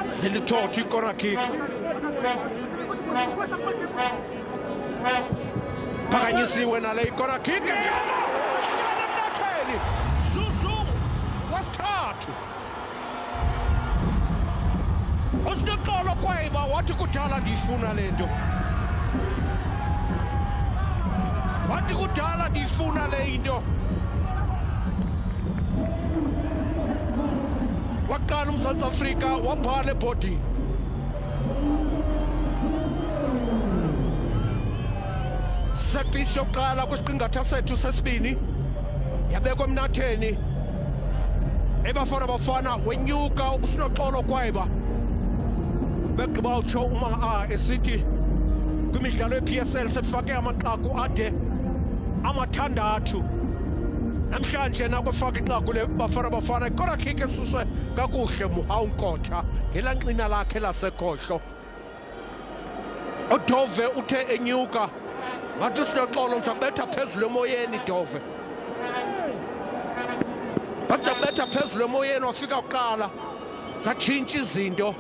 Zilithotha i-corner kick. Phakanyisiwe nale i-corner kick. Emnatheni. Zuzu wesithathu. Usinoxolo Kwayiba wathi kudala ndiyifuna le nto. Wathi kudala ndiyifuna le into. Waqala uMzantsi Afrika wabhala ebhodini. Set-piece yokuqala kwisiqingatha sethu sesibini yabekwa emnatheni. EBafana Bafana wenyuka uSinoxolo Kwayiba. Begqiba utsho uma a esithi kwimidlalo ye-PSL sefake amanqaku ade amathandathu. Namhlanje nakwefaka inqaku le Bafana Bafana ikona kick esuswe kakuhle Muhau Nkotha ngelaa nqina lakhe lasekhohlo. UDove uthe enyuka ngathi sinoxolo ndizakubetha phezulu emoyeni Dove. Wathi ndizakubetha phezulu emoyeni wafika kuqala zatshintsha izinto.